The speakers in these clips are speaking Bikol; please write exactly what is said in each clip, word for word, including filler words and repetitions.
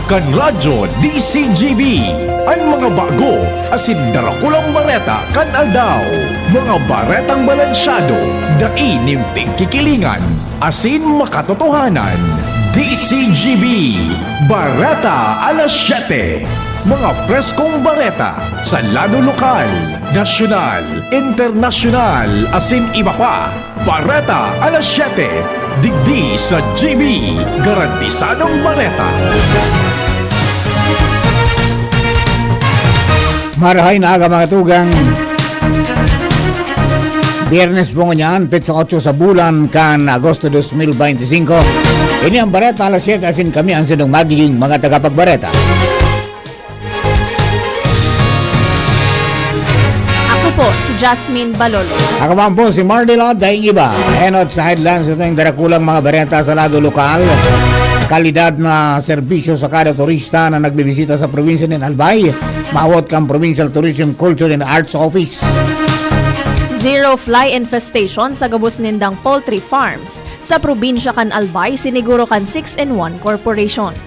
Kan Radyo D C G B, an mga bago asin darakulang bareta kan aldaw. Mga baretang balansyado, dai nin pigkikilingan, asin makatotohanan. D C G B, Bareta Alas Siyete. Mga preskong bareta sa lado lokal, nasyonal, internasyonal, asin iba pa. Bareta Alas Siyete, digdi sa G B, garantisadong bareta. Marahay na aga, mga tugang. Biyernes po ngunyan, petsa otso sa bulan kan Agosto dos mil beintisinko. Ini ang Bareta Alas Siyete, asin kami ang sinong magiging mga tagapagbareta. Ako po si Jasmine Balolo. Ako man po si Marnila Daing Iba. Enot sa headlines, ito yung darakulang mga bareta sa lado lokal. Kalidad na serbisyo sa kada turista na nagbibisita sa probinsya nin Albay. Maawot kan Provincial Tourism, Culture and Arts Office. Zero fly infestation sa gabos nindang poultry farms sa probinsya kan Albay, siniguro kan Six-in-One Corporation.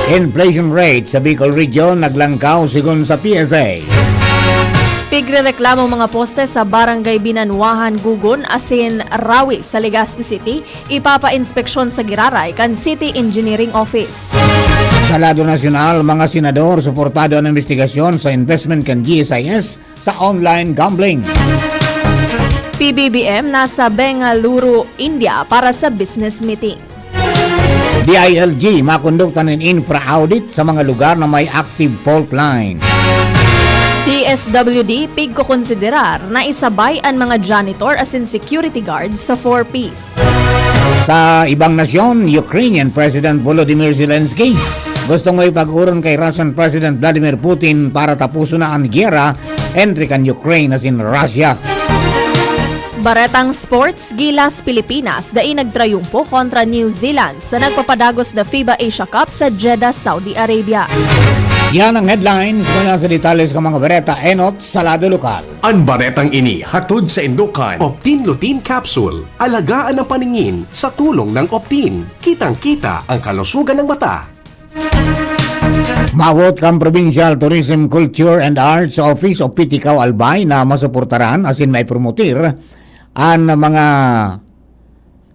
Inflation rate sa Bicol Region naglangkaw, sigon sa P S A. Pigrereklamo mga poste sa Barangay Binanwahan, Gugon, asin Rawi sa Legazpi City, ipapa-inspeksyon sa giraray kan City Engineering Office. Sa lado nasyonal, mga senador, suportado an imbestigasyon sa investment kan G S I S sa online gambling. P B B M nasa Bengaluru, India para sa business meeting. D I L G makondukta nin infra audit sa mga lugar na may active fault line. D S W D pigkokonsiderar na isabay an mga janitor asin security guards sa four Ps. Sa ibang nasyon, Ukrainian President Volodymyr Zelensky gustong may pag-uron kay Russian President Vladimir Putin para tapuson na an giyera entre kan Ukraine asin Russia. Baretang sports, gilas Pilipinas dai nagtrayumpo kontra New Zealand sa nagpapadagos na FIBA Asia Cup sa Jeddah, Saudi Arabia. Yan ang headlines. Mula sa detalles kan mga bareta, enot sa lado lokal. An baretang ini hatod sa indukan Optin Lutein Capsule. Alagaan ang paningin sa tulong ng Optin. Kitang-kita ang kalusugan ng mata. Mawot kan Provincial Tourism, Culture and Arts Office o P T C A O Albay na masuportaran asin maipromotir an mga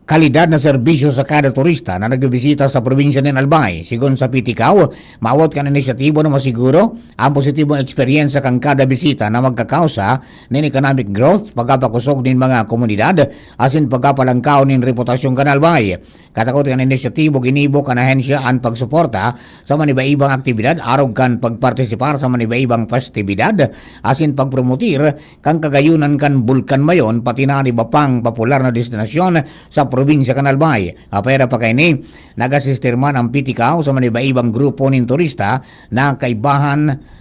kalidad na serbisyo sa kada turista na nagbibisita sa probinsya nin Albay. Sigon sa P T C A O, mawot kan inisyatibo na masiguro ang positibong eksperyensya kan kada bisita na magkakausa nin economic growth, pagkapakosog nin mga komunidad, asin pagkapalangkaw nin reputasyon kan Albay. Katakod kan inisyatibo, ginibo kan ahensya an pagsuporta sa manibaibang aktibidad arog kan pagpartisipar sa manibaibang festibidad asin pagpromotir kan kagayonan kan Bulkan Mayon, pati na an iba pang popular na destinasyon sa probinsya kan Albay. Apwera pa kaini, nag-asistir man an P T C A O sa manibaibang grupo nin turista na kaibahan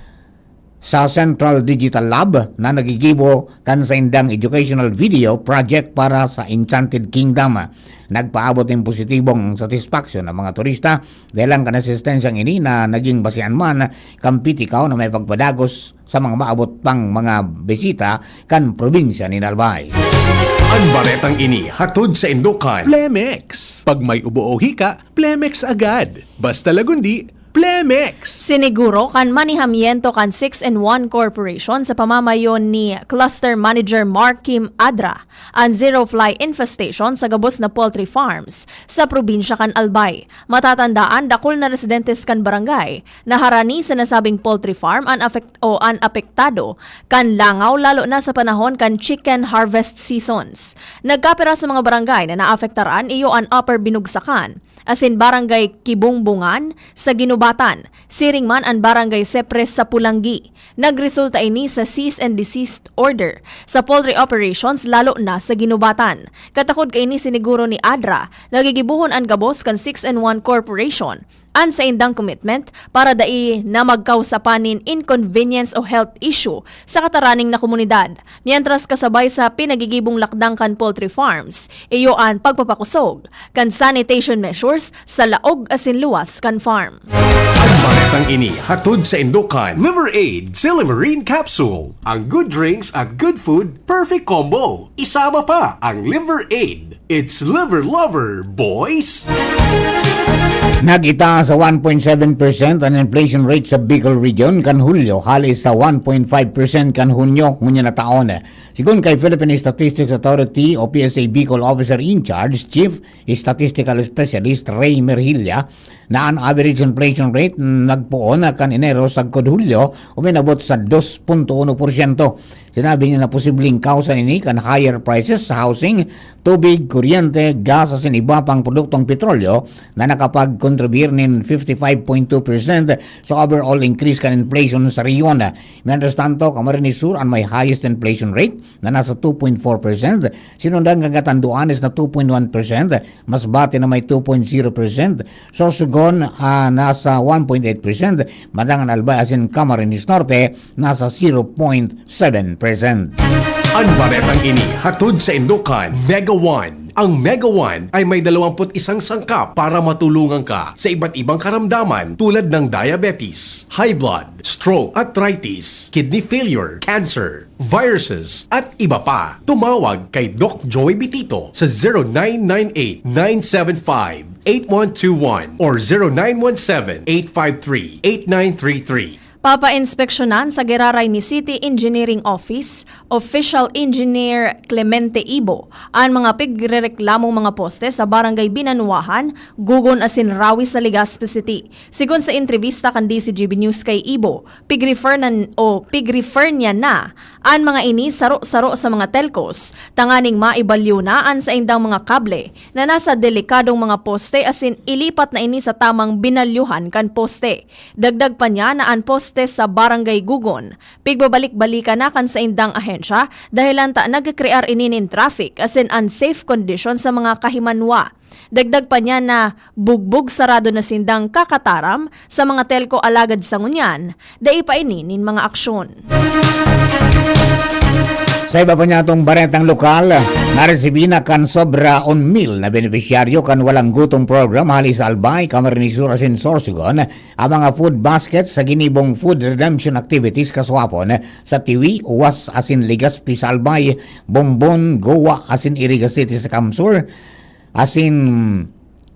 sa Central Digital Lab na naggigibo kan saindang educational video project para sa Enchanted Kingdom. Nagpaabot nin positibong satisfaksyon ang mga turista dahel kan asistensyang ini na naging basehan man kan P T C A O na may pagpadagos sa mga maabot pang mga bisita kan probinsya nin Albay. An baretang ini hatod sa indukan Plemex. Pag may ubo o hika, Plemex agad. Basta lagundi, Plemex! Siniguro kan manihamiento kan Six-in-One Corporation sa pamamayo ni Cluster Manager Mark Kim Adra an zero fly infestation sa gabos na poultry farms sa probinsya kan Albay. Matatandaan, dakul na residentes kan barangay na harani sa nasabing poultry farm an afek-, o an apektado kan langaw, lalo na sa panahon kan chicken harvest seasons. Nagkapira sa mga barangay na naapektaran iyo an Upper Binugsakan, asin Barangay Kibungbungan sa Guinobatan, siring man an Barangay Sepres sa Polangui. Nagresulta ini sa cease and desist order sa poultry operations, lalo na sa Guinobatan. Katakod kaini, siniguro ni Adra na gigibohon an gabos kan Six-in-One Corporation an saindang commitment para dai na magkausa pa nin inconvenience o health issue sa kataraning na komunidad, mientras kasabay sa pinagigibong lakdang kan poultry farms, iyo an pagpapakosog kan sanitation measures sa laog asin luwas kan farm. An baretang ini hatod sa indukan Liver Aid Silimarin Capsule. Ang good drinks at good food, perfect combo. Isama pa ang Liver Aid. It's Liver Lover, boys! Nag-itaas sa one point seven percent an inflation rate sa Bicol Region kan Hulyo hali sa one point five percent kan Hunyo ngunyan na taon. Sigon kay Philippine Statistics Authority o P S A Bicol Officer in Charge, Chief Statistical Specialist Ray Merhilla, na an average inflation rate nagpoon kan Enero sagkod Hulyo uminabot sa dos punto uno porsyento. Sinabi niya na posibleng kausa ini kan higher prices sa housing, tubig, kuryente, gas asin iba pang produktong petrolyo na nakapag-contribute nin fifty five point two percent sa overall increase kan inflation sa rehiyon. Mientras tanto, Camarines Sur an may highest inflation rate na nasa two point four percent, sinundan kan Catanduanes na two point one percent, Masbate na may two point zero percent, Sorsogon, ah, nasa one point eight percent, Madangan Albay asin Camarines Norte nasa zero point seven percent. Ang baretang ini hatod sa Indokan, Mega One. Ang Mega One ay may dalawampu't isang sangkap para matulungan ka sa iba't ibang karamdaman tulad ng diabetes, high blood, stroke, arthritis, kidney failure, cancer, viruses, at iba pa. Tumawag kay Doc Joy Bitito sa zero nine nine eight, nine seven five, eight one two one or zero nine one seven, eight five three, eight nine three three. Papainspeksyonan sa giraray ni City Engineering Office, Official Engineer Clemente Ibo, an mga pigrereklamong mga poste sa Barangay Binanuahan, Gugon asin Rawi sa Legazpi City. Sigon sa entrebista kan D Z G B News kay Ibo, pig-refer na, o pig-refer niya na an mga ini saro-saro sa mga telcos tanganing maibalyo na an saindang mga kable na nasa delikadong mga poste asin ilipat na ini sa tamang binalyuhan kan poste. Dagdag pa niya na an poste sa Barangay Gugon, pigbabalik-balikan na kan saindang ahensya dahelan ta nagkakrear ini nin traffic asin unsafe condition sa mga kahimanwa. Dagdag pa niya na bugbog sarado na sindang kakataram sa mga telco alagad sa ngunyan, dai pa ini nin mga aksyon. Sa iba pa niyatong baretang lokal, naresibi na kan sobra on mil na benepisyaryo kan Walang Gutom Program hali sa Albay, Camarines Sur asin Sorsogon ang mga food baskets sa ginibong food redemption activities kaswapon sa Tiwi, Uwas asin Legazpi sa Albay, Bombon, Goa asin Iriga City sa Camsur, asin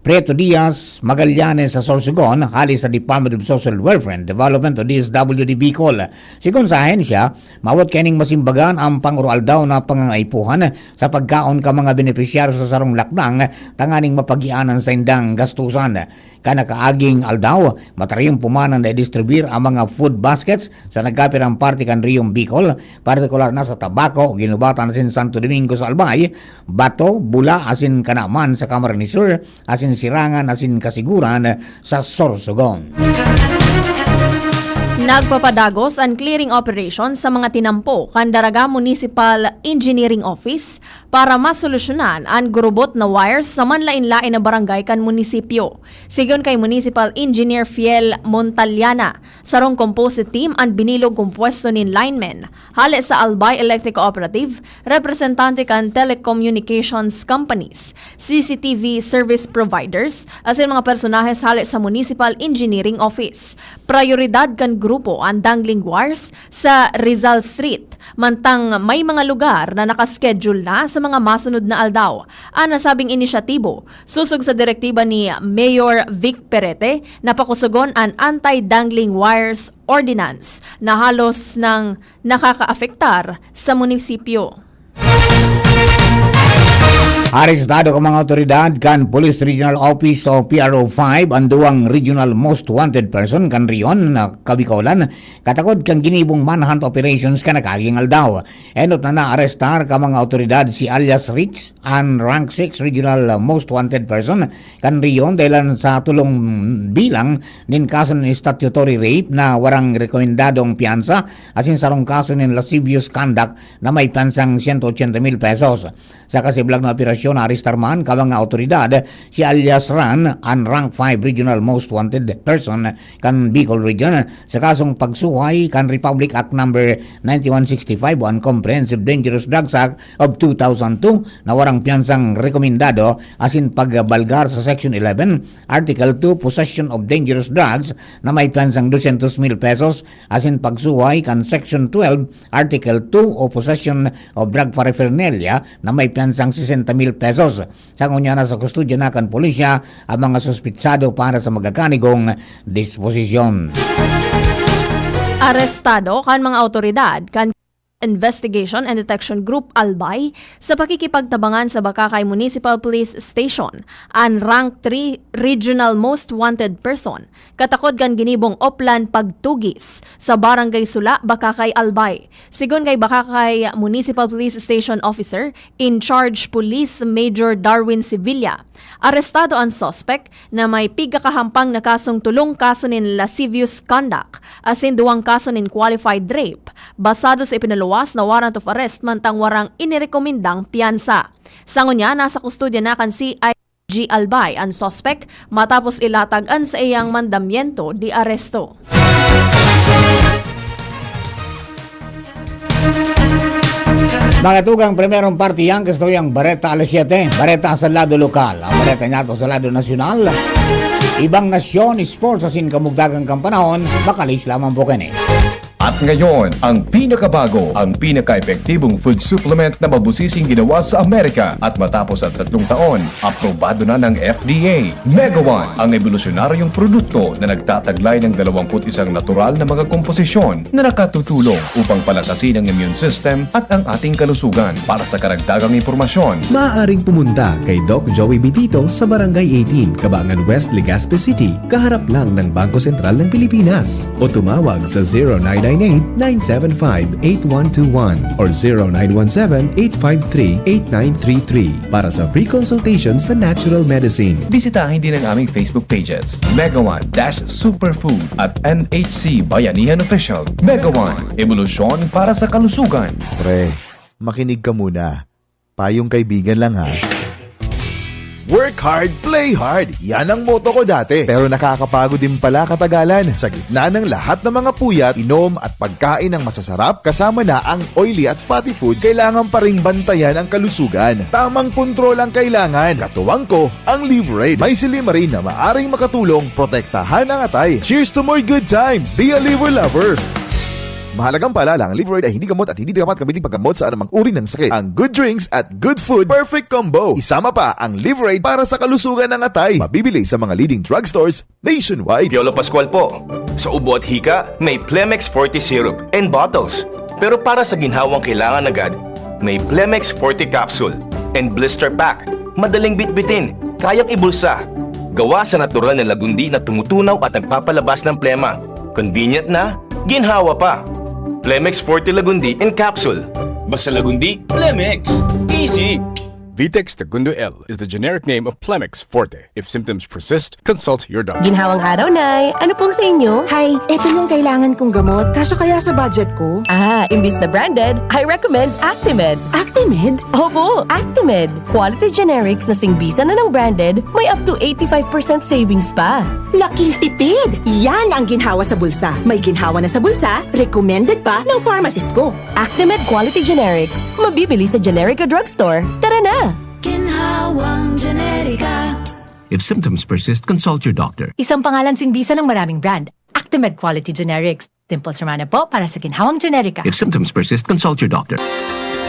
Prieto Diaz, Magallanes sa Sorsogon, hali sa Department of Social Welfare and Development o D S W D Bicol. Sigon sa ahensya, mawot kaining masimbagan ang pangoroaldaw na pangangaipuhan sa pagkaon kan mga benepisyaryo sa sarong lakdang tanganing mapagianan saindang gastusan. Kan nakaaging aldaw, matarayom po man na i-distribuyar ang mga food baskets sa nagkapirang parte kan Riyong Bicol, partikular na sa Tabaco, Guinobatan asin Santo Domingo sa Albay, Bato, Bula asin Canaman sa Camarines Sur, asin Sirangan asin Casiguran sa Sorsogon. Nagpapadagos an clearing operation sa mga tinampo kan Daraga Municipal Engineering Office para masolusyonan an gurubot na wires sa manlaen-laen na barangay kan munisipyo. Sigon kay Municipal Engineer Fiel Montaliana, sarong composite team an binilog kompwesto nin linemen hale sa Albay Electric Cooperative, representante kan telecommunications companies, C C T V service providers, asin mga personahes hale sa Municipal Engineering Office. Prayoridad kan grupo an dangling wires sa Rizal Street, mantang may mga lugar na nakaschedule na sa mga masunod na aldaw. An nasabing inisyatibo, sosog sa direktiba ni Mayor Vic Perete, na pakusogon an Anti-Dangling Wires Ordinance na halos nang nakakaapektar sa munisipyo. Arestado kan mga awtoridad kan Police Regional Office o P R O five an duwang regional most wanted person kan rehiyon na Kabikolan, katakod kan ginibong manhunt operations kan nakaaging aldaw. Enot na naarestar kan mga awtoridad si alias Rich, an rank six regional most wanted person kan rehiyon dahelan sa tolong bilang nin kaso nin statutory rape na warang rekomendadong piyansa asin sarong kaso nin lascivious conduct na may piyansang siyento ochenta mil pesos. Sa kasiblag na operasyon, naarestar man kan mga awtoridad si alias Ran, an rank five regional most wanted person kan Bicol Region, sa kasong pagsuhay kan Republic Act Number ninety-one sixty-five o an Comprehensive Dangerous Drugs Act of two thousand two na warang piyansang rekomendado asin pagbalgar sa Section eleven, Article two, Possession of Dangerous Drugs na may piyansang dosyentos mil pesos asin pagsuhay kan Section twelve, Article two o Possession of Drug Paraphernalia na may piyansang sesenta mil pesos. Sa ngunyan, nasa kustodya na kan pulisya ang mga suspitsado para sa magakanigong disposisyon. Arestado kan mga awtoridad kan Investigation and Detection Group, ALBAY, sa pakikipagtabangan sa Bacacay Municipal Police Station, an Rank three Regional Most Wanted Person, katakod kan ginibong Oplan Pagtugis, sa Barangay Sula, Bacacay, ALBAY. Sigon kay Bacacay Municipal Police Station Officer in Charge Police Major Darwin Sevilla, arestado an suspek na may pigkakahampang na kasong tolong kaso nin lascivious conduct asin duwang kaso nin qualified rape, basado sa ipinaluwas na warrant of arrest mantang warang inirekomendang piyansa. Sa ngunyan, nasa kustodya na kan C I G ALBAY an suspek matapos ilatag an saiyang mandamiento de aresto. Mga tugang, primerong parte yan, kasto yang Bareta alas siyete. Bareta sa lado lokal. Ang bareta niyato sa lado nasyonal. Ibang nasyon, sports asin kamugtagang kan panahon, makalis lamang po kini. At ngayon, ang pinakabago, ang pinaka-epektibong food supplement na mabusising ginawa sa Amerika. At matapos ang tatlong taon, aprobado na ng F D A. Mega One, ang ebolusyonaryong produkto na nagtataglay ng dalawampu't isang natural na mga komposisyon na nakatutulong upang palakasin ang immune system at ang ating kalusugan. Para sa karagdagang impormasyon, maaaring pumunta kay Doc Joey Bitito sa Barangay eighteen, Kabangan West, Legazpi City, kaharap lang ng Bangko Sentral ng Pilipinas. O tumawag sa zero nine nine eight, nine seven five, eight one two one or zero nine one seven, eight five three, eight nine three three para sa free consultation sa natural medicine. Bisitahin din ang aming Facebook pages, Mega One dash Superfood at N H C Bayanihan Official. Mega One, ebolusyon para sa kalusugan. Pre, makinig ka muna. Payong kaibigan lang, ha. Work hard, play hard. Yan ang motto ko dati. Pero nakakapagod din pala katagalan. Sa gitna ng lahat ng mga puyat, inom at pagkain ng masasarap, kasama na ang oily at fatty foods, kailangan pa ring bantayan ang kalusugan. Tamang kontrol ang kailangan. Katuwang ko, ang Liverade. May silymarin na maaring makatulong protektahan ang atay. Cheers to more good times! Be a Liver Lover! Mahalagang paalala, ang Liverade ay hindi gamot at hindi dapat gamitin paggamot sa anumang uri ng sakit. Ang good drinks at good food, perfect combo. Isama pa ang Liverade para sa kalusugan ng atay. Mabibili sa mga leading drugstores nationwide. Piolo Pascual po. Sa ubo at hika, may Plemex Forte Syrup and Bottles. Pero para sa ginhawang kailangan agad, may Plemex Forte Capsule and Blister Pack. Madaling bitbitin, kayang ibulsa. Gawa sa natural na lagundi na tumutunaw at nagpapalabas ng plema. Convenient na, ginhawa pa. Plemex Forte Lagundi in Capsule. Basta Lagundi, Plemex. Easy! Vitex Tegundo L is the generic name of Plemex Forte. If symptoms persist, consult your doctor. Ginhawang araw, Nay. Ano pong sa inyo? Hay, eto yung kailangan kong gamot. Kasya kaya sa budget ko? Ah, imbis na branded, I recommend Actimed. Actimed? Opo, Actimed. Quality generics na singbisan na ng branded, may up to eighty-five percent savings pa. Laking tipid! Yan ang ginhawa sa bulsa. May ginhawa na sa bulsa, recommended pa ng pharmacist ko. Actimed Quality Generics. Mabibili sa Generica Drugstore. Tara na! Ginhawang Generica. If symptoms persist, consult your doctor. Isang pangalan singbisan ng maraming brand. Actimed Quality Generics. Dimples Romana po para sa Ginhawang Generica. If symptoms persist, consult your doctor.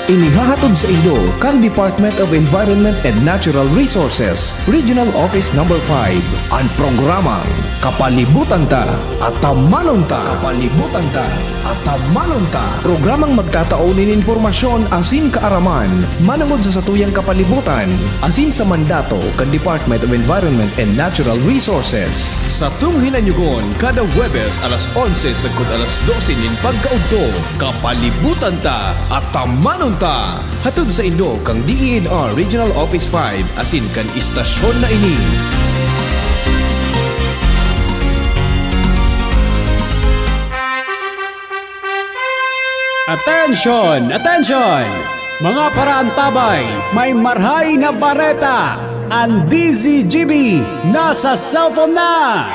Inihahatod sa inyo kan Department of Environment and Natural Resources, Regional Office Number five, an programang Kapalibutan Ta, Atamanon Ta. Kapalibutan Ta, Atamanon Ta. Programang magtatao nin impormasyon asin kaaraman manongod sa satuyang kapalibutan asin sa mandato kan Department of Environment and Natural Resources. Satong hinanyugon kada Huwebes alas onse sagkod alas dose nin pagkaudto, Kapalibutan Ta, Atamanon Ta. Hatod sa inyo kan D E N R Regional Office five asin kan istasyon na ini. Attention! Attention! Mga paraantabay, may marhay na bareta! Ang D Z G B nasa cellphone na!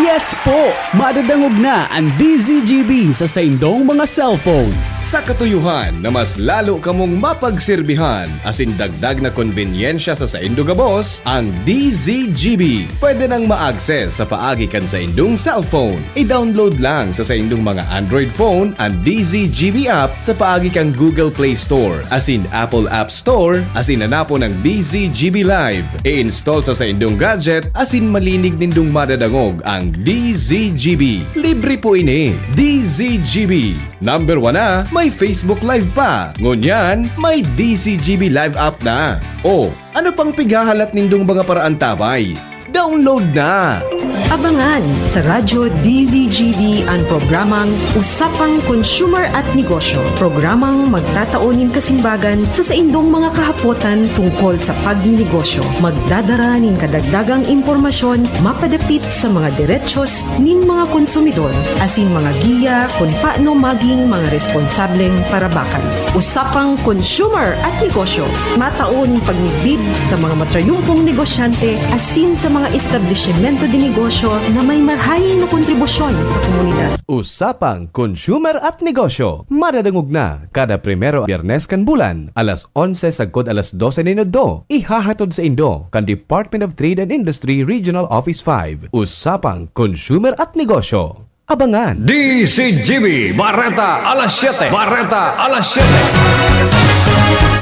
Yes po! Madadangog na an D Z G B sa saindong mga cellphone. Sa katuyohan na mas lalo kamong mapagserbihan asin dagdag na konbenyensya sa saindo gabos, ang D Z G B pwede nang ma-access sa paagi kan saindong cellphone. I-download lang sa saindong mga Android phone an D Z G B app sa paagi kan Google Play Store asin Apple App Store asin hanapon ang D Z G B Live. I-install sa saindong gadget asin malinig nindong madadangog ang D Z G B. Libre po ini. D Z G B. Number one na, may Facebook Live pa. Ngunyan, may D Z G B Live app na. O, ano pang pighahalat nindong mga paraantabay? Download na! Abangan sa Radyo D Z G B an programang Usapang Consumer at Negosyo. Programang magtatao nin kasimbagan sa saindong mga kahapotan tungkol sa pagninegosyo. Magdadara nin kadagdagang impormasyon mapadapit sa mga derechos nin mga konsumidor asin mga giya kun paano maging mga responsableng parabakan. Usapang Consumer at Negosyo. Matao nin pagmidbid sa mga matrayumpong negosyante asin sa mga establisimento de negosyo na may marahay na kontribusyon sa komunidad. Usapang Consumer at Negosyo. Madadangog na kada primero Biyernes kan bulan, alas onse sagkod alas dose nin udto. Ihahatod saindo kan Department of Trade and Industry Regional Office five. Usapang Consumer at Negosyo. Abangan! D Z G B, Bareta alas siyete. Bareta alas siyete.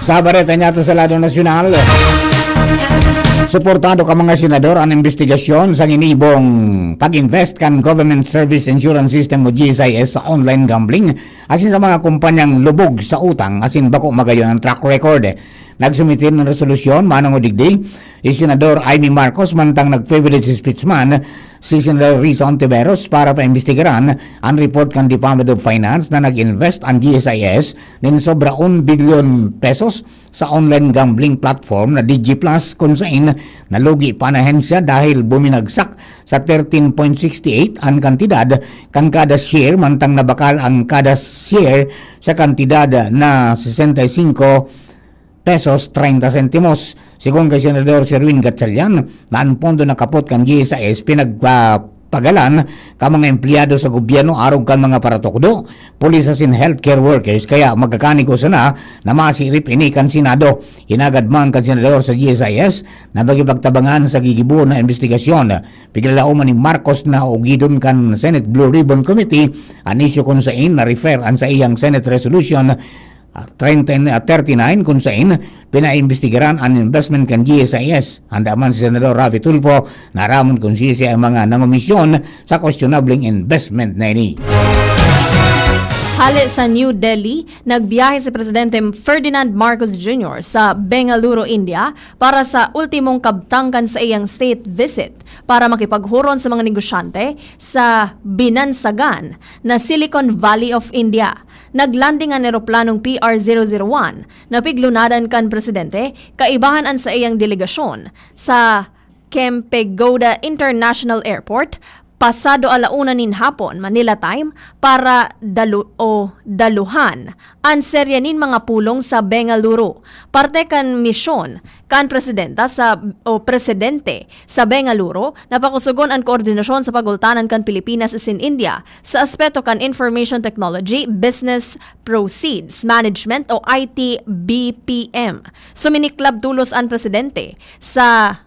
Sa bareta niyato sa lado nasyonal, suportado kan mga senador an imbestigasyon sa ginibong pag-invest kan Government Service Insurance System o G S I S sa online gambling asin sa mga kumpanyang lubog sa utang asin bako magayon ang track record. Nagsumitir nin resolusyon manongod digdi si Senador Imee Marcos, mantang nag-privilege speech man si Senador Risa Ontiveros para paimbestigaran an report kan Department of Finance na nag-invest an G S I S nin sobra un bilyon pesos sa online gambling platform na DigiPlus, kun sain nalugi pa an ahensya dahil buminagsak sa thirteen point sixty eight an kantidad kan kada share, mantang nabakal ang kada share sa kantidad na sesenta y cinco pesos treinta sentimos. Sigon kay Senador Sherwin Gatchalian, na an pondo na kapot kan G S I S pinagpapagalan kan mga empleyado sa gobyerno arog kan mga paratukdo, pulis asin healthcare workers, kaya magkakanigo sana na masirip ini kan Senado. Hinagad man kan Senador sa G S I S na makipagtabangan sa gigibo na imbestigasyon. Piglalaoman ni Marcos na ugidon kan Senate Blue Ribbon Committee an isyu kun sain na-refer an saiyang Senate Resolution ah, treinta, ah, thirty-nine, kun sain pinaimbestigaran an investment kan G S I S. Handa man si Senador Raffy Tulfo na aramon kun siisay ang mga nangomisyon sa kwestionableng investment na ini. Hale sa New Delhi, nagbiyahe si Presidente Ferdinand Marcos Junior sa Bengaluru, India para sa ultimong kabtang kan saiyang state visit para makipaghuron sa mga negosyante sa binansagan na Silicon Valley of India. Naglanding an eroplanong P R zero zero one na piglunadan kan presidente kaibahan an saiyang delegasyon sa Kempegowda International Airport pasado ala una nin hapon, Manila time, para dalu o daluhan an serye nin mga pulong sa Bengaluru. Parte kan misyon kan presidenta sa o presidente sa Bengaluru na pakusugon an koordinasyon sa pagultanan kan Pilipinas asin India sa aspeto kan information technology, business proceeds management o I T B P M. Suminiklab tolos an presidente sa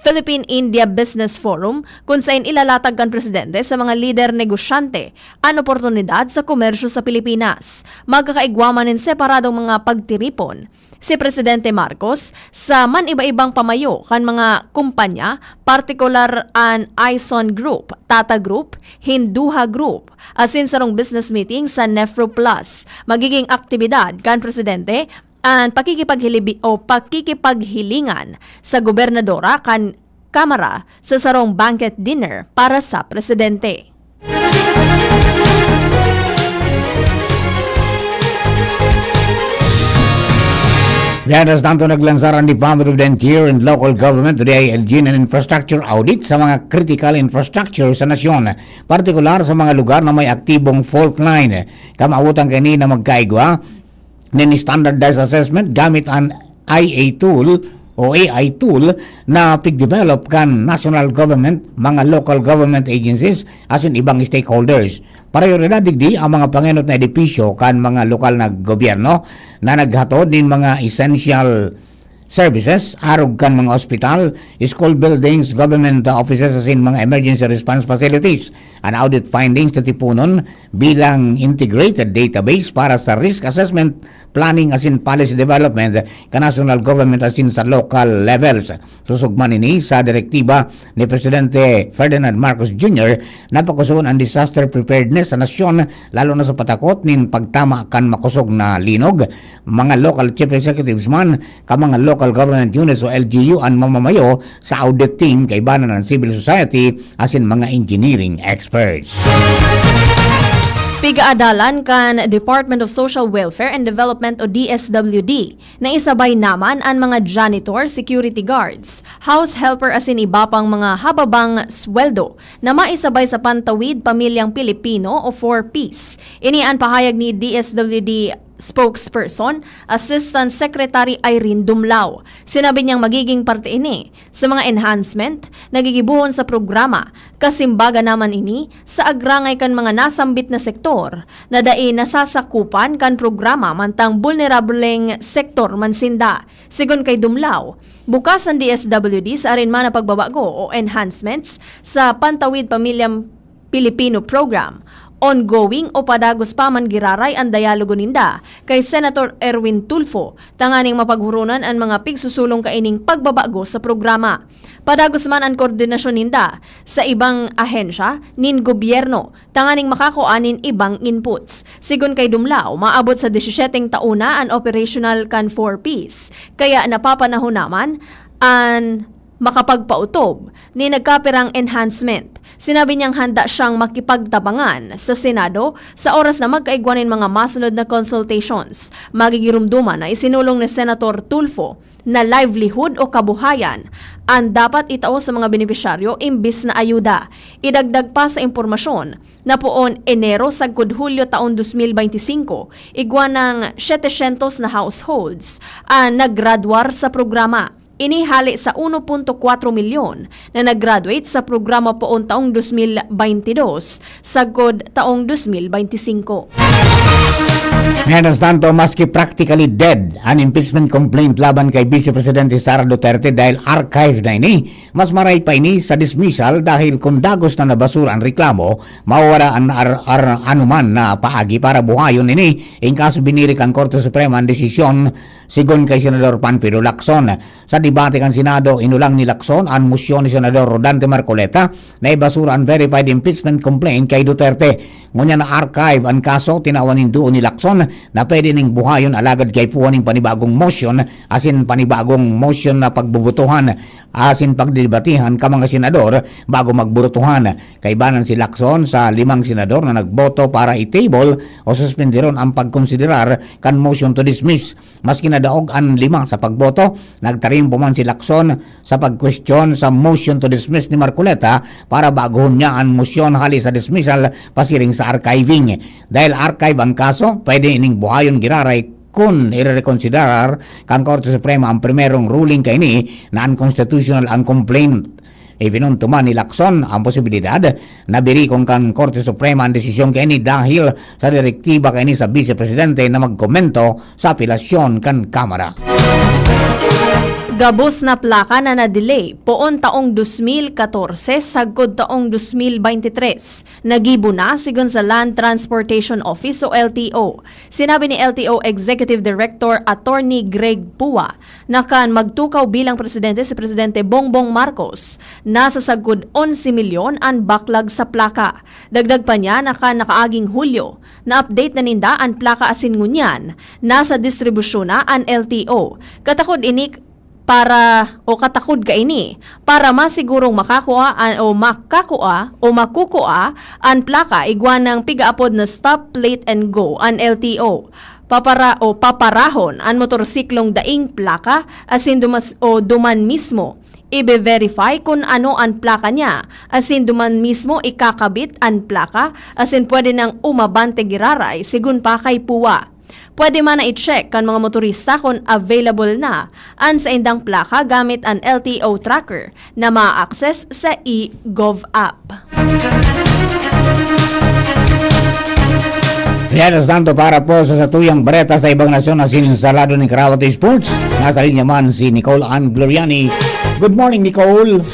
Philippine-India Business Forum, kun sain ilalatag kan presidente sa mga lider negosyante an oportunidad sa komersyo sa Pilipinas. Magkakaigwa man nin separadong mga pagtiripon si Presidente Marcos sa man iba-ibang pamayo kan mga kumpanya, partikular an Aison Group, Tata Group, Hinduha Group, asin sarong business meeting sa Nephro Plus. Magiging aktibidad kan presidente an pakikipaghilibi o pakikipaghilingan sa gobernadora kan Kamara sa sarong banquet dinner para sa presidente. Mientras tanto, naglansar ang Department of the Interior and Local Government o D I L G ng infrastructure audit sa mga critical infrastructure sa nasyon, partikular sa mga lugar na may aktibong fault line. Kamawotan kaini na magkaigwa nin standardized assessment gamit an I A tool o A I tool na pigdevelop kan national government, mga local government agencies, asin ibang stakeholders. Prayoridad digdi ang mga pangenot na edipisyo kan mga lokal na gobyerno na naghatod nin mga essential services, arog kan mga ospital, school buildings, government offices asin mga emergency response facilities. An audit findings tatiponon bilang integrated database para sa risk assessment, planning asin policy development kan national government asin sa local levels. Susugman ini sa direktiba ni Presidente Ferdinand Marcos Junior na pakusogon an disaster preparedness sa nasyon, lalo na sa patakot nin pagtama kan makosog na linog. Mga local chief executives man kan mga local government units o L G U an mamamayo sa audit team, kaibanan an civil society asin mga engineering experts. Pigaadalan kan Department of Social Welfare and Development o D S W D na isabay naman an mga janitor, security guards, house helper asin iba pang mga hababang sweldo na maisabay sa Pantawid Pamilyang Pilipino o four Ps. Ini an pahayag ni D S W D spokesperson, Assistant Secretary Irene Dumlao. Sinabi niyang magiging parte ini sa mga enhancement na gigibohon sa programa, kasimbaga naman ini sa agrangay kan mga nasambit na sektor na dai nasasakupan kan programa mantang bulnerableng sektor man sinda. Sigon kay Dumlao, bukas an D S W D sa arin man na pagbabago o enhancements sa Pantawid Pamilyang Pilipino Program. Ongoing o padagos pa man giraray an dayalogo ninda kay Senator Erwin Tulfo tanganing mapaghuronan an mga pigsusulong kaining pagbabago sa programa. Padagos man an koordinasyon ninda sa ibang ahensya nin gobyerno tanganing makakua nin ibang inputs. Sigon kay Dumlao, maabot sa disisiyeteng taon na an operational kan four Ps, kaya napapanahon naman an makapagpaotob ni nagkapirang enhancement. Sinabi niyang handa siyang makipagtabangan sa Senado sa oras na magkaigwa nin mga masunod na consultations. Magigirumduman na isinulong ni Senator Tulfo na livelihood o kabuhayan an dapat itao sa mga benepisyaryo imbis na ayuda. Idagdag pa sa impormasyon na poon Enero sagkod Hulyo taon dos mil beinti singko, igwa nang setecientos na households an naggraduar sa programa. Ini hale sa uno punto kwatro milyon na nag-graduate sa programa poon taong dos mil baynte dos sagkod taong dos mil baynte singko. Mientras tanto, maski practically dead an impeachment complaint laban kay Vice Presidente Sara Duterte dahil archived na ini, mas maray pa ini sa dismissal dahil kun dagos na nabasura an reklamo, mawawara an ar-, ar-, anuman na paagi para buhayon ini. In kaso, biniri kan Korte Suprema an desisyon, sigon kay Senador Panfilo Lacson. Sa debate kan Senado, inulang ni Lacson an mosyon ni Senador Rodante Marcoleta na ibasura an verified impeachment complaint kay Duterte. Ngunyan na-archive an kaso, tinawan nin duo ni Lacson na pwede ning buhayon, alagad kaipuhan nin panibagong mosyon asin panibagong mosyon na pagbobotohan asin pagdedebatehan kan mga senador bago magbotohan. Kaibanan si Lacson sa limang senador na nagboto para i-table o suspenderon ang pagkonsiderar kan motion to dismiss. Maski nadaog an lima sa pagboto, nagtarim pa man si Lacson sa pagkwestiyon sa motion to dismiss ni Marcoleta para baguhon niya an mosyon hale sa dismissal pasiring sa archiving. Dahil archive ang kaso, pwede ining buhayon giraray kun irerekonsiderar kan Korte Suprema ang primerong ruling kaini na unconstitutional ang complaint. Ipinunto man ni Lacson ang posibilidad na birikon kan Korte Suprema ang desisyon kaini dahil sa direktiba kaini sa Vice Presidente na magkomento sa apelasyon kan Kamara. Gabos na plaka na na-delay poon taong dos mil katorse sagkod taong dos mil baynte tres, nagibo na, sigon sa Land Transportation Office o L T O. Sinabi ni L T O Executive Director Attorney Greg Pua na kan magtukaw bilang presidente si Presidente Bongbong Marcos, nasa sagkod onse milyon an backlog sa plaka. Dagdag pa niya na kan nakaaging Hulyo, na-update na ninda an plaka asin ngunyan, nasa distribusyon na an L T O. Katakod ini para, o katakod kaini, para masigurong makakua an, o makakua, o makukua an plaka igwa nang pigaapod na Stop Plate and Go an L T O. Papara-, o paparahon an motorsiklong daing plaka asin dumas-, o duman mismo ibe-verify kun ano an plaka niya, asin duman mismo ikakabit an plaka, asin pwede nang umabante giraray, sigon pa kay Pua. Pwede man na i-check kan mga motorista kun available na an saindang plaka gamit an L T O tracker na ma-access sa e-gov app. Mientras tanto, para po sa satuyang bareta sa ibang nasyon asin sa lado nin Karawat Sports, nasa linya man si Nicole Ann Gloriani. Good morning, Nicole.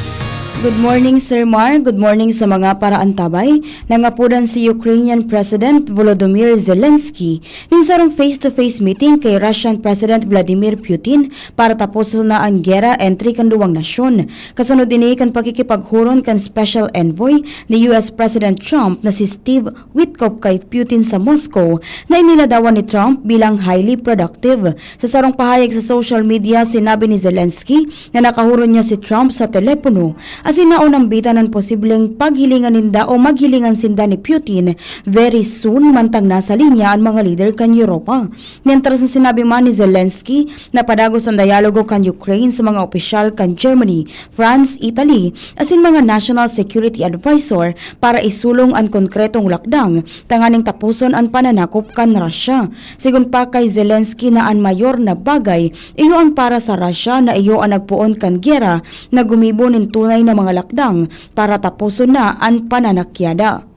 Good morning, Sir Mar. Good morning sa mga paraantabay. Nangapodan si Ukrainian President Volodymyr Zelensky nin sarong face-to-face meeting kay Russian President Vladimir Putin para taposon na an gera entre kan duwang nasyon. Kasunod ini kan pakikipaghuron kan Special Envoy ni U S President Trump na si Steve Witkoff kay Putin sa Moscow na iniladawan ni Trump bilang highly productive. Sa sarong pahayag sa social media, sinabi ni Zelensky na nakahuron niya si Trump sa telepono asin naonambitan an posibleng paghilingan ninda o maghilingan sinda ni Putin very soon mantang nasa linya an mga lider kan Europa. Mientras na sinabi man ni Zelensky na padagos an dialogo kan Ukraine sa mga opisyal kan Germany, France, Italy, asin mga national security advisor para isulong an konkretong lakdang tanganing taposon an pananakop kan Russia. Sigon pa kay Zelensky na an mayor na bagay iyo an para sa Russia na iyo an nagpoon kan gera na gumibo nin tunay na mga lakdang para taposon na an pananakyada.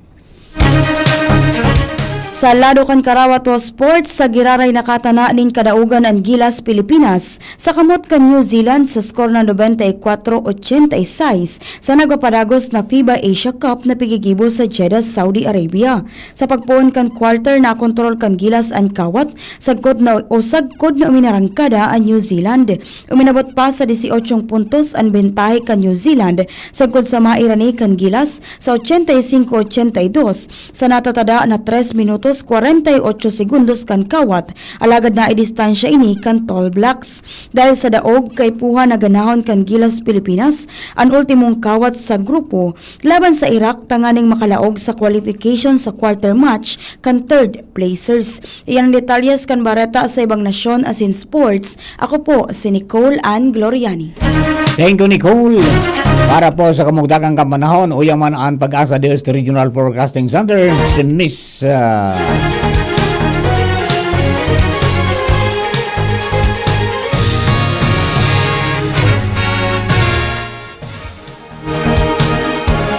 Sa lado kan Karawat Sports, sa giraray nakatana nin kadaogan an Gilas Pilipinas sa kamot kan New Zealand sa skor na nobenta y kwatro ochenta y seis sa nagpapadagos na FIBA Asia Cup na pigigibo sa Jeddah, Saudi Arabia. Sa pagpoon kan quarter, nakontrol kan Gilas an kawat, sagkod na o sagkod na uminarangkada an New Zealand. Uminabot pa sa dieciocho puntos an bentahe kan New Zealand, sagkod sa mairani kan Gilas sa ochenta y cinco ochenta y dos sa natatada na tres minutos kwarenta y ocho segundos kan kawat, alagad naidistansya ini kan Tall Blacks. Dahil sa daog, kaipuhan na ganahon kan Gilas Pilipinas an ultimong kawat sa grupo laban sa Iraq tanganing makalaog sa qualification sa quarter match kan third placers. Iyan ang detalyes kan bareta sa ibang nasyon asin sports. Ako po si Nicole Ann Gloriani. Thank you, Nicole. Para po sa kamugtakan kan panahon, uya man an Pag-asa D S T Regional Forecasting Center, si Miss, ah,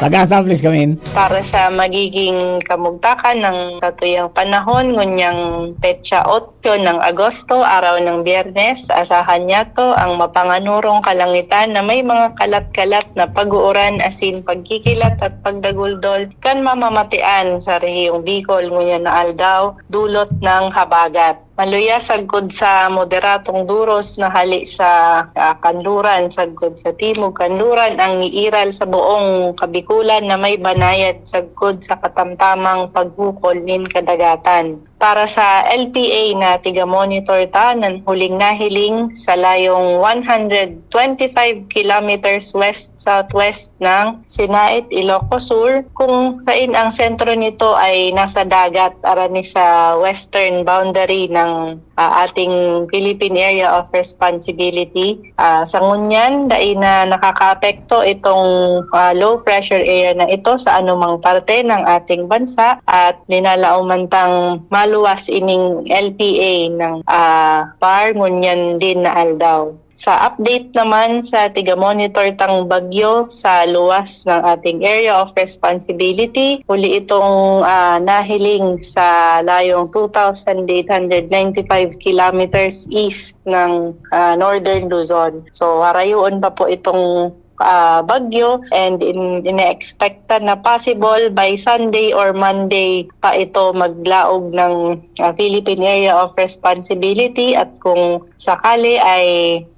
Pag-asa, please come in. Para sa magiging kamugtakan ng satuyang panahon, ngunyang petsa otso ng Agosto, araw ng Biyernes, asahan niyato ang mapanganurong kalangitan na may mga kalat-kalat na pag-uuran asin pagkikilat at pagdaguldol kan mamamatian sa rehiyong Bicol ngunyan na aldaw, dulot ng habagat. Maluya sagkod sa moderatong duros na hali sa, ah, kanluran, sagkod sa timog kanluran ang iiral sa buong Kabikulan na may banayad sagkod sa katamtamang paghukol nin kadagatan. Para sa L P A na tiga-monitor ta, nan huling nahiling sa layong one hundred twenty-five kilometers west-southwest ng Sinait, Ilocos Sur, kung sain ang sentro nito ay nasa dagat, arani sa western boundary ng, ah, ating Philippine Area of Responsibility. Ah, sa ngunyan, dai na nakakaapekto itong, ah, low pressure area na ito sa anumang parte ng ating bansa at linalaoman tang maluwas ining L P A ng, ah, PAR ngunyan din na aldaw. Sa update naman sa tiga-monitor tang bagyo sa luwas ng ating area of responsibility, huli itong, ah, nahiling sa layong two thousand eight hundred ninety-five kilometers east ng, ah, Northern Luzon. So, harayoon pa po itong, ah, bagyo and in, ine-expectan na possible by Sunday or Monday pa ito maglaog ng, ah, Philippine Area of Responsibility at kung sakali ay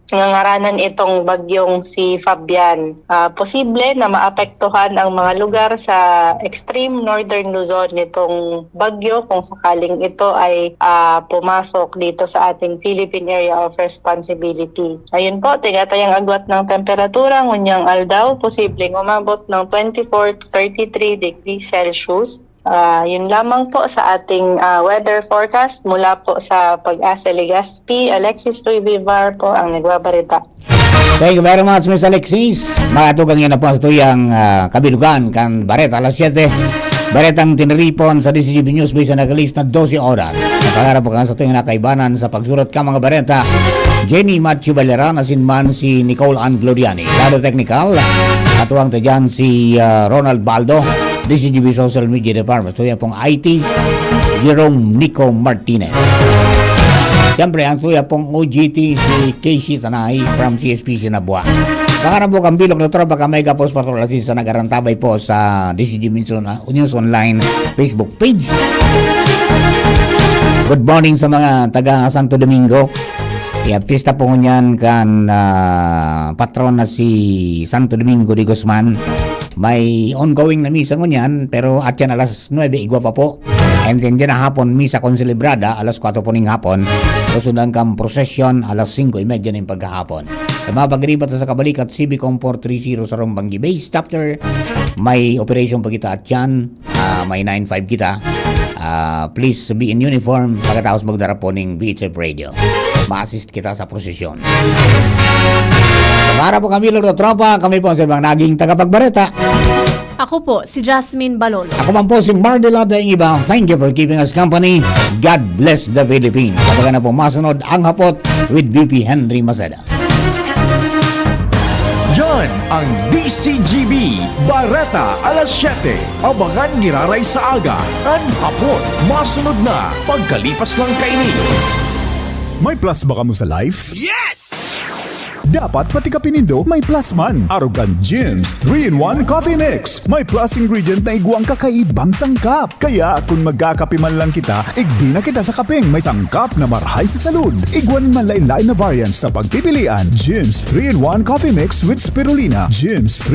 ngangaranan itong bagyong si Fabian. Ah, posible na maapektuhan ang mga lugar sa extreme northern Luzon nitong bagyo kung sakaling ito ay, ah, pumasok dito sa ating Philippine Area of Responsibility. Ayun po, tigatayang agwat ng temperatura, ngunyang aldaw, posibleng umabot ng twenty-four to thirty-three degrees Celsius. Ah, yun lamang po sa ating, ah, weather forecast mula po sa Pag-asa Legazpi. Alexis Ruy Vivar po ang nagbabarita. Thank you very much, Miss Alexis. Makatugang yan na po sa tuyang, ah, kabilugan kan Bareta alas siyete. Baretang tiniripon sa D C G B News Base na nagalis na dose oras. Pangarap ko kan satuyang nakaibanan sa pagsurat kan mga bareta, Jenny Matthew Valera, asin man si Nicole Ann Gloriani. Lado Technical, katuwang ta dyan si, ah, Ronald Baldo, D C G B Social Media Department. Satuya pong I T, Jerome Nico Martinez. Siyempre, ang satuya pong O G T, si Casey Tanay from C S P Sinabua. Pangarap ko kan bilog na tropa kan Mega Post Patrol, asin sa nagarantabay po sa D C G News On-, News Online Facebook page. Good morning sa mga taga Santo Domingo. Iya, pista po ngunyan kan, ah, patron na si Santo Domingo de Guzman. May ongoing na misa ngunyan, pero atyan alas nuebe, igwa pa po. And then, dyan na hapon, misa konselebrada, alas kwatro po ning hapon. Susundan kan prosesyon, alas singko y medya ning paghahapon. Sa mga pagribat sa Kabalikat, C B Comport three zero sa Rombangi Base Chapter, may operation pa kita atyan. Ah, may nine five kita. Ah, please be in uniform pagkatapos magdara po ning V H F Radio. Ma-assist kita sa prosesyon. Para po kami, Lord Tropa, kami po ang sa mga naging tagapagbareta. Ako po, si Jasmine Balolo. Ako man po si Mardy Lada, ang iba. Thank you for keeping us company. God bless the Philippines. Sabagan na po masunod ang hapot with V P Henry Maceda. Yan ang D C G B, Bareta alas siyete. Abangan giraray sa aga, an hapot, masunod na, pagkalipas lang kaini. May plus ba kamo sa life? Yes! Dapat pati kape nindo may plus man. Arog kan Jim's three-in-one Coffee Mix. May plus ingredient na igwang kakaibang sangkap. Kaya kun magkakape man lang kita, igdi na kita sa kapeng may sangkap na marhay sa salud. Igwa nin manlaen-laen na variants na pagpipilian. Jim's three-in-one Coffee Mix with Spirulina. Jim's three